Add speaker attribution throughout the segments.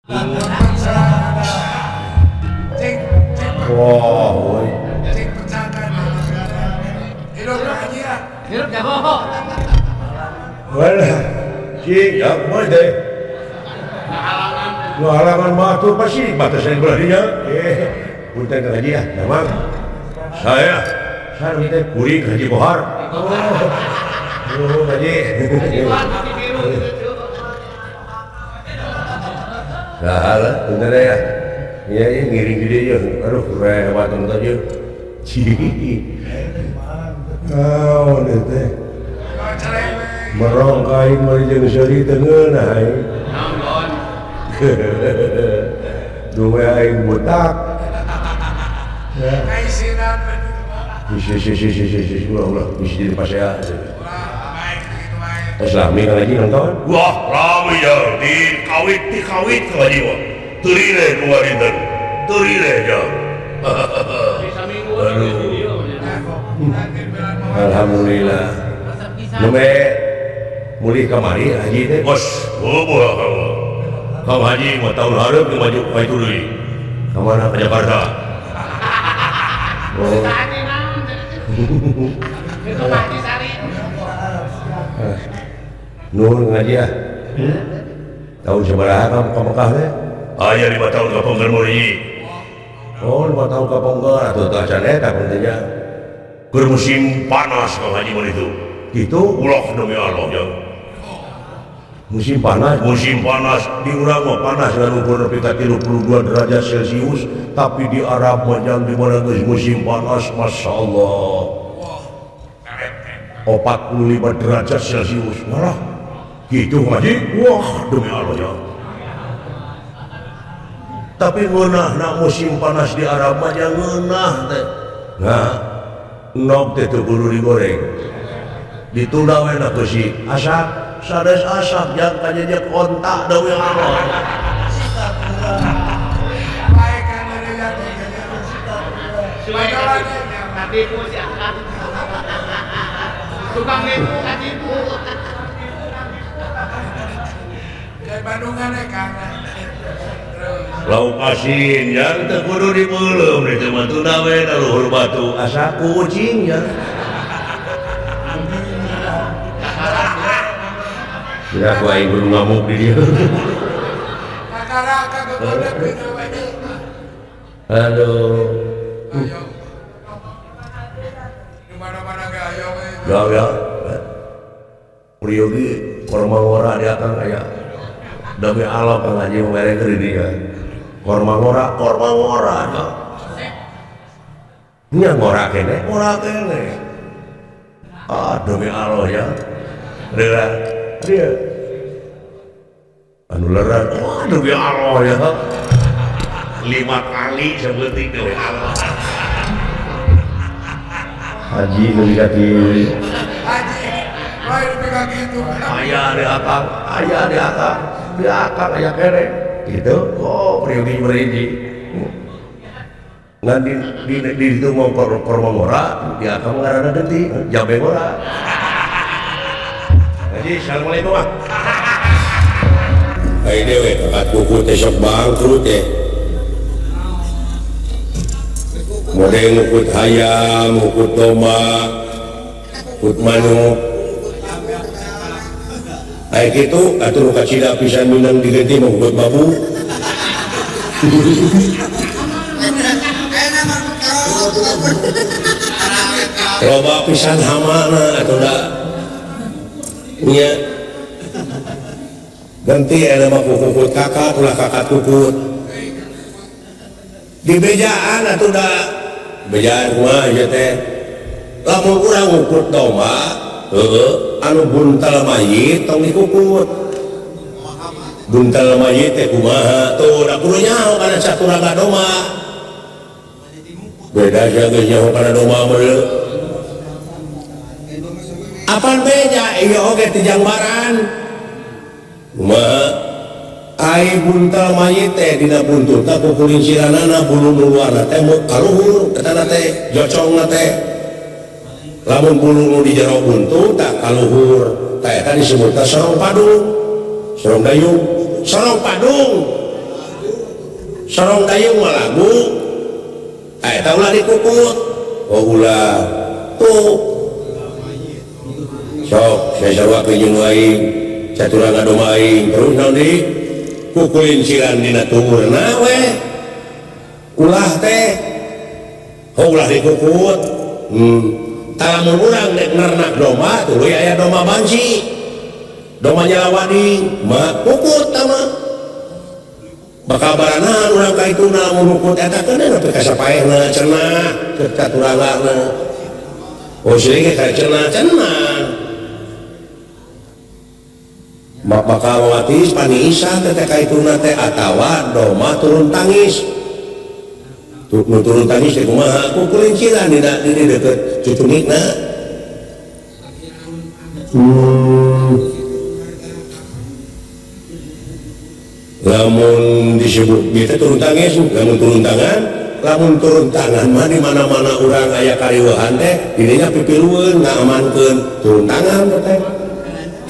Speaker 1: Wah, woi. Walah, cing, ya kumaha teh? Nu halangan batur pasti batasan belah dinya. Punten Kang Haji ya, damang. Saya teh kuring Haji Kohar. Oh, Haji. Saha lah, punten ya. Iya, iya ngiring di dieu. Aduh, rewat teh ieu. Cing. Naon teh? Merong ka aing mah jeung seuri teu ngeunah aing. Duwe aing botak. Si ulah ulah bisi jadi pasea. Terus rame Kang Haji nonton?
Speaker 2: Wah, rame ya di kawit Kang Haji mah. Teurile kumarinten. Teurile ya.
Speaker 1: Alhamdulillah. Nembe mulih kamari haji teh.
Speaker 2: Bos, boboh Kang Haji mah tahun hareup maju ka itu deui.
Speaker 1: Ka mana?
Speaker 2: Ka Jakarta.
Speaker 1: Oh. Nuhun ngaji ah. Tahun sabaraha kamu ka Mekah teh?
Speaker 2: Aya 5 tahun ka Pongker meuli.
Speaker 1: Oh, 5 tahun ka Pongker atuh teh acan eta pentingnya.
Speaker 2: Keur musim panas Kang Haji mah itu.
Speaker 1: Gitu
Speaker 2: ulah demi Allah ya.
Speaker 1: Musim panas,
Speaker 2: musim panas
Speaker 1: di urang mah panas ngan ukur nepi ka 32 derajat Celcius, tapi di Arab mah jang di mana geus musim panas masyaallah. 45 derajat Celcius malah gitu Haji.
Speaker 2: Wah, demi Allah ya.
Speaker 1: Tapi ngeunahna musim panas di Arab mah jang ngeunah teh. Nah, nog teh teu kudu digoreng. Ditunda we na beusi asap, sanes asap jang kajeje kontak demi Allah.
Speaker 3: Tukang nipu katipu.
Speaker 4: Bandungan Kang.
Speaker 1: Lauk asin yang teu kudu dibeuleum ditu mah tunda we na luhur batu asa kucing ya. Ya ku aing kudu ngamuk di dieu. Aduh. Ya ya. Priyogi korma ngora di akang aya. Demi Allah Kang Haji mere keur di dieu. Korma ngora, korma ngora. Nya ngora kene, ngora kene. Ah demi Allah ya. Rela dia. Anu leran, wah demi Allah ya.
Speaker 2: 5 kali seperti demi Allah.
Speaker 1: Haji nu dikati.
Speaker 4: Haji, lain dipegang gitu.
Speaker 1: Aya di akang, aya di akang, di akang aya kene. Gitu. Oh, priyogi meriji. Ngan di ditu mah korma ngora, di akang ngaranna genti, jambe ngora. Haji, assalamualaikum ah. Ai dewe kakat kuku teh sok bangkrut teh. Mode ngukut hayam, ngukut domba, ngukut manuk. Ai kitu atuh nu kacida pisan minang digenti mah ngukut babu. Loba pisan hamana atuh da. Nya ganti aya mah kukut kakak ulah kakak kukut. Di bejaan atuh da bejaan kumaha ieu teh. Lamun urang ngukut domba, heueuh, anu buntal mayit tong dikukut. Buntal mayit teh kumaha? Tuh da kudu nyaho kana saturaga domba. Beda sia geus nyaho kana domba mah. Apan beja ieu oge ti jangbaran. Kumaha? Ai buntal mayit teh dina buntutna kukulinciranana bulu nu luarna teh kaluhur etana teh jocongna teh. Lamun bulu nu di jero buntut tah kaluhur tah eta disebutna sorong padung. Sorong dayung, sorong padung. Sorong dayung mah lagu. Eta ulah dikukut. Oh ulah. Tuh. Sok saya sarua jeung aing, caturan domba aing, terus naon deui? Kukulinciran dina tuurna we. Ulah teh. Oh ulah dikukut. Lamun urang dek nernak domba tuluy aya domba banci. Domba nyalawading, mah kukut tah mah. Bakal baranaan urang ka ituna mun kukut eta keun nepi ka sapaehna cenah keur caturanna. Oh sieu ge ka cenah cenah. Bakal watis paniisan teh ka ituna teh atawa domba turun tangis. Nu turun tangis teh kumaha? Kukulinciran dina di deukeut cucunikna. Lamun disebut gitu turun tangis, lamun turun tangan mah di mana-mana urang aya kariweuhan teh dirinya pipilueun ngaamankeun turun tangan teh.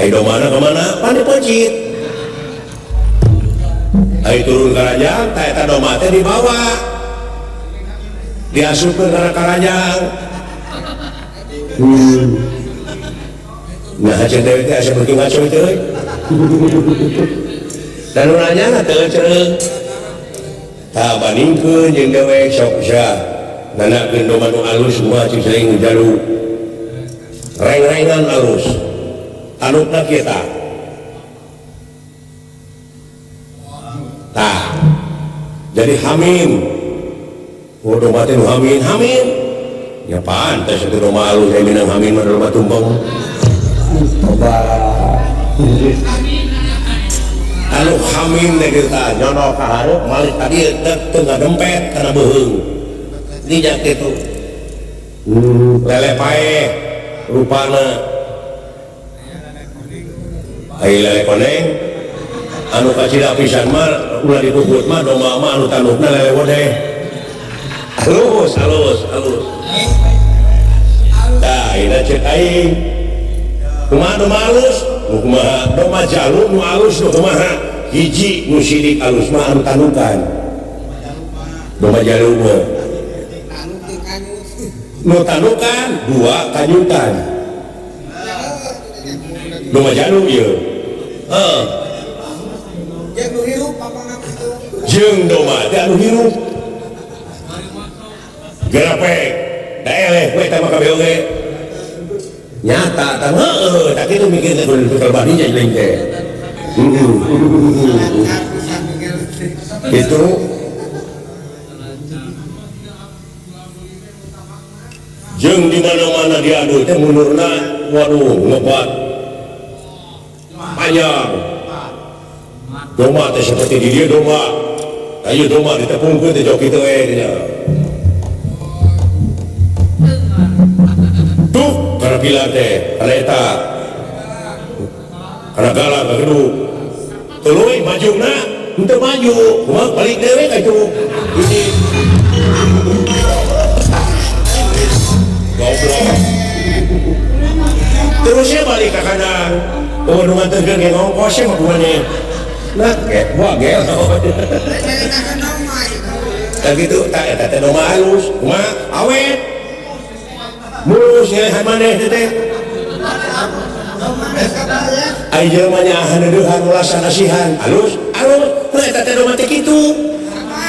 Speaker 1: Ai domana ka mana? Pan dipeuncit. Ai turun ka ranjang tah eta domba teh dibawa. Diasupkeun kana karanjang. Nah, hasil dewe teh asa beuki ngaco teh euy. Dan nu nanya teu cereng. Tah bandingkeun jeung dewek sok sia. Nanakeun domba nu alus mah cing sering jalu. Reng-rengan alus. Tanukna kieu tah. Tah. Jadi hamin. Oh domba teh nu hamin, hamin. Ya pantes itu domba alus aya minang hamin mah domba tumpeng. Coba. Anu hamin teh kieu tah nyonok ka hareup malik tadi teu ngadempet kana beuheung. Dijak kitu. Lele paeh rupana. Ai lele koneng anu kacida pisan mah ulah dikukut mah domba mah anu tandukna lele wedeh. Halus, halus, halus. Tah, ina cek aing. Kumaha domba halus? Nu kumaha? Domba jalu nu halus nu kumaha? Hiji nu sidik halus mah anu tandukan. Domba jalu mah. Nu tandukan dua kanyutan. Domba jalu ieu. Heeh. Jeung domba teh anu hirup. Gerapek, daeleh we teh mah kabeh oge. Nyata tah heueuh, tah kitu mikir teh kudu diperbanding jeung teh. Kitu. Jeung di mana-mana diadu teh mundurna waduh ngebat. Panjang. Domba teh seperti di dieu domba. Ayo domba ditepungkeun teh jauh kitu we nya. Tuh, karena pilar teh, karena eta, karena galak, karena gedung. Tuluy maju na, henteu maju, kumaha balik dewe ka itu. Ini. Goblok. Terusnya balik ke kandang. Oh, nu nganterkeun ge ngongkos mah kumaha. Nah, ge, wah gelo. Tah kitu, tah eta teh domba halus, kumaha awet. Mulus ngelehan maneh teh. Ai jelema nyaahan deudeuhan ulasan asihan. Alus, alus. Nah eta teh domba teh kitu.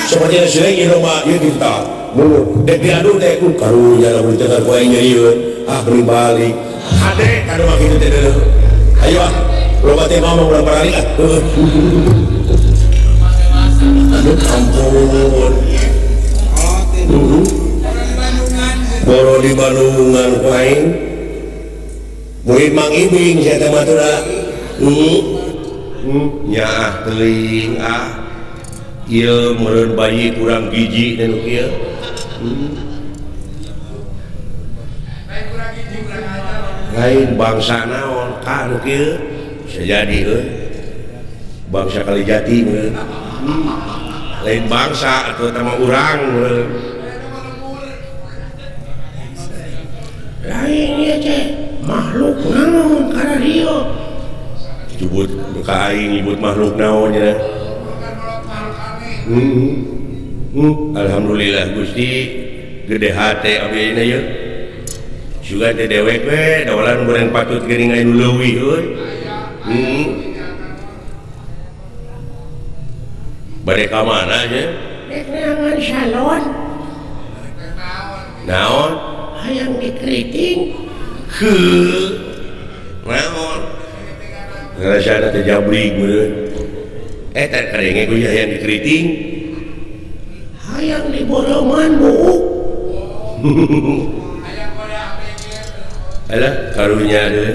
Speaker 1: Seperti seuring ieu domba ieu kita. Mulus dek diadu teh ku karunya lamun teh ku aing nyerieun. Ah beli balik. Hade ka domba kitu teh deuleu. Ayo ah, loba teh ngomong urang baralik ah. Aduh ampun. Boro di Bandungan ku aing. Murid Mang Ibing saya teh mah teu da. Nyaah teuing ah. Ieu meureun bayi kurang gizi teh nu kieu. Lain bangsa naon ka nu kieu bisa jadi euy. Bangsa Kalijati meureun. Lain bangsa atuh eta mah urang meureun. Lain ieu teh makhluk naon kana dieu. Nyebut ka aing nyebut makhluk naon nya. Alhamdulillah Gusti gede hate abdi ayeuna yeuh. Sugan teh dewek we dawalan goreng patut geuning aya nu leuwih euy. Bade ka mana nya?
Speaker 5: Dek neangan salon.
Speaker 1: Naon?
Speaker 5: Hayang dikeriting.
Speaker 1: Heuh. Naon? Ngarasana teh jabrig meureun. Teh kadenge ku hayang dikeriting.
Speaker 5: Hayang diboroman buuk.
Speaker 1: Alah karunya deui.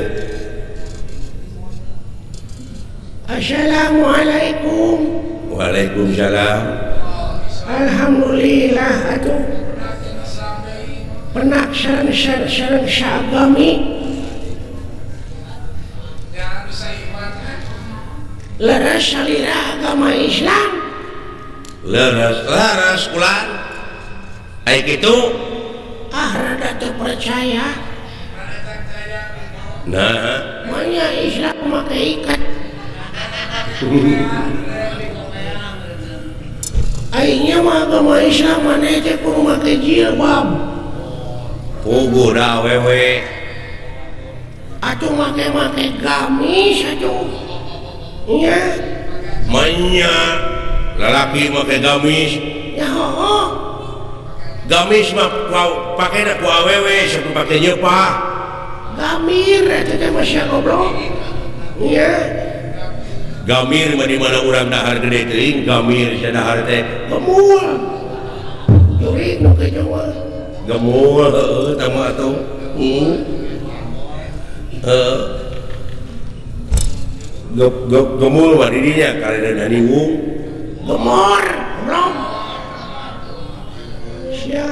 Speaker 5: Assalamualaikum.
Speaker 1: Waalaikumsalam.
Speaker 5: Alhamdulillah atuh. Penak sareng saagami. Leres salira agama Islam.
Speaker 1: Leres leres ulan. Ai kitu
Speaker 5: ah rada teu percaya.
Speaker 1: Nah,
Speaker 5: manya Islam make ikat. Aingnya mah agama Islam maneh teh kudu make jilbab.
Speaker 1: Puguh da awewe.
Speaker 5: Atuh make-make gamis atuh. Nya.
Speaker 1: Manya lalaki make gamis.
Speaker 5: Ya hooh.
Speaker 1: Gamis mah pakena ku awewe sok pake nyeupah.
Speaker 5: Gamir eta teh mah sia goblok. Nya.
Speaker 1: Gamir mah di mana urang dahar gede teuing, gamir sia dahar teh
Speaker 5: gemul. Jurig nu kitu mah.
Speaker 1: Gemul heueuh tah mah atuh. Heuh. Gemul mah di dinya karena ningung.
Speaker 5: Gemor, goblok. Sia.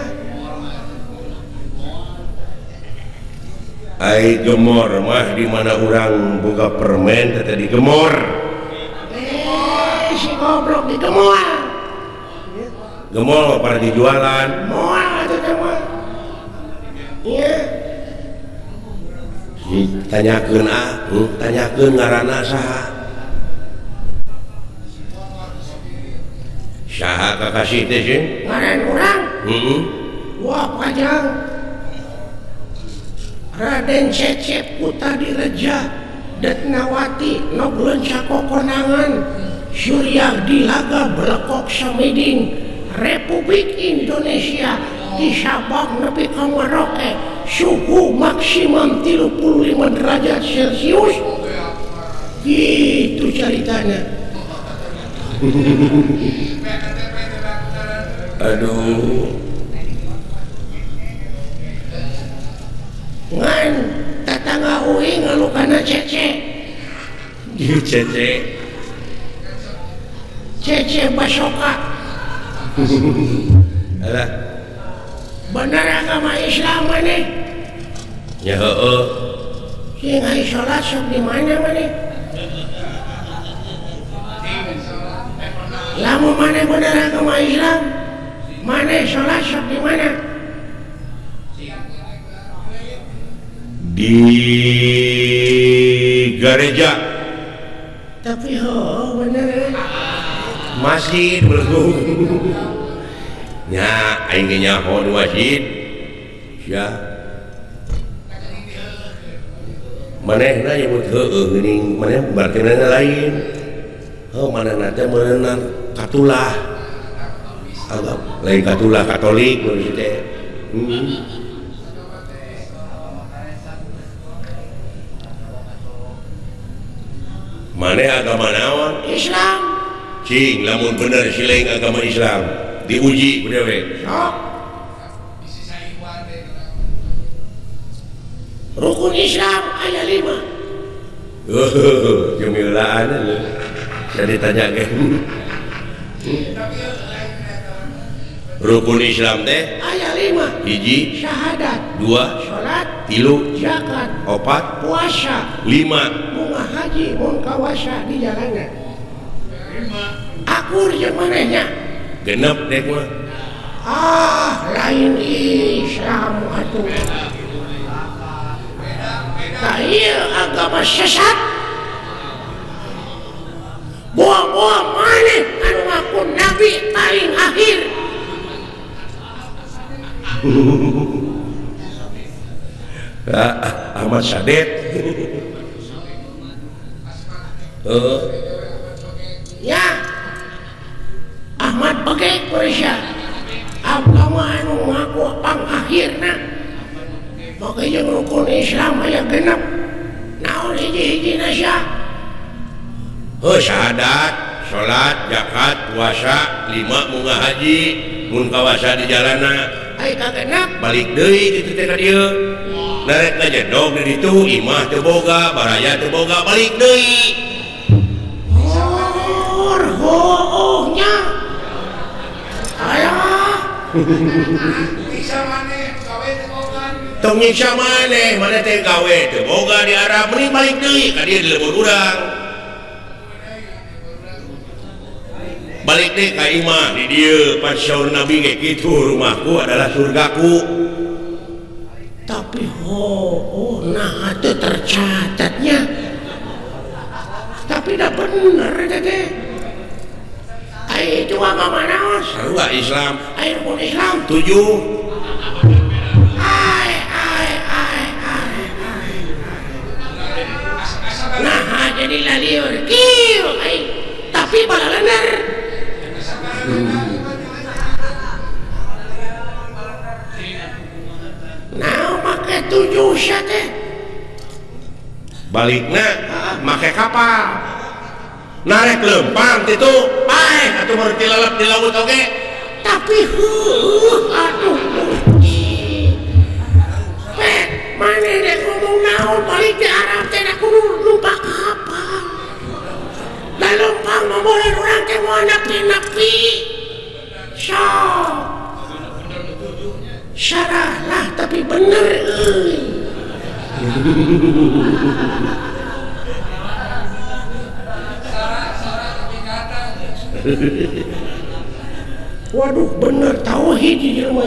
Speaker 1: Ai gemor mah di mana urang boga permen teh tadi gemor.
Speaker 5: Si goblok di gemol.
Speaker 1: Gemol mah pada dijualan.
Speaker 5: Moal atuh teh mah. Ieu.
Speaker 1: Tanyakeun ah, tanyakeun ngaranna saha? Saha kakasih teh sih?
Speaker 5: Ngaran urang?
Speaker 1: Heeh.
Speaker 5: Wah pajang. Raden Cecep Kutadireja Detnawati Nogleun sakokonangan Surya Dilaga Blekok Samiding Republik Indonesia di Sabang nepi ka Merauke suhu maksimum 35 derajat Celcius gitu ceritanya.
Speaker 1: Aduh
Speaker 5: ngan tetangga uing ngalukana Cece.
Speaker 1: Cece
Speaker 5: Cece Basoka.
Speaker 1: Alah.
Speaker 5: Bener agama Islam maneh?
Speaker 1: Ya heueuh.
Speaker 5: Sing ai salat sok di mana maneh? Lamun maneh bener agama Islam, maneh salat sok di mana?
Speaker 1: Di gereja.
Speaker 5: Tapi heueuh bener.
Speaker 1: Masjid belum. Nya aing ge nyaho di masjid. Sia. Manehna nyebut heueuh geuning, maneh berarti manehna lain. Heuh manehna teh meureunan katulah. Agama lain katulah Katolik maksud teh. Maneh agama naon?
Speaker 5: Islam.
Speaker 1: Cing lamun bener sileng agama Islam diuji ku dewe.
Speaker 5: Sok. Rukun Islam aya 5.
Speaker 1: Jemilaan saya ditanyakeun. Rukun Islam teh
Speaker 5: aya 5.
Speaker 1: Hiji
Speaker 5: syahadat,
Speaker 1: 2
Speaker 5: salat,
Speaker 1: 3
Speaker 5: zakat,
Speaker 1: 4
Speaker 5: puasa,
Speaker 1: 5
Speaker 5: bunga haji mun kawasa di jalanan. Akur jeung manehnya.
Speaker 1: Genep deh mah.
Speaker 5: Ah, lain Islam atuh. Tah ieu agama sesat. Buang-buang maneh anu ngaku nabi
Speaker 1: Ahmad Sadet.
Speaker 5: Ya Ahmad Bege Quraisy agama anu ngaku pangakhirna make jeung rukun Islam aya genep naon hiji-hijina sia
Speaker 1: heuh syahadat salat zakat puasa 5 munggah haji mun kawasa di jalana
Speaker 5: ai kagenep
Speaker 1: balik deui kitu teh ka dieu narek ngajedog di ditu imah teu boga baraya teu boga balik deui
Speaker 5: oh nya alah
Speaker 4: bisa maneh gawe teu boga
Speaker 1: tong nyiksa maneh maneh teh gawe teu boga di Arab mending balik deui ka dieu di lembur urang balik deui ka imah di dieu pan saur Nabi ge kitu rumahku adalah surgaku
Speaker 5: tapi oh nah teu tercatatnya tapi dah bener teh itu agama naon?
Speaker 1: Sarua Islam.
Speaker 5: Ai rukun Islam
Speaker 1: 7.
Speaker 5: Ai ai ai ai. Nah jadi lalieur kieu ai tapi balalener. Nah make 7 sia teh.
Speaker 1: Balikna make kapal. Narek lempang itu paeh atuh berarti lalap di laut oge
Speaker 5: tapi heuh aduh Gusti pek maneh dek ngomong naon balik di Arab teh da kudu numpak kapal da lempang mah boleh urang teh moal nepi-nepi sok sarah lah tapi bener euy. Waduh bener tauhid di jelema.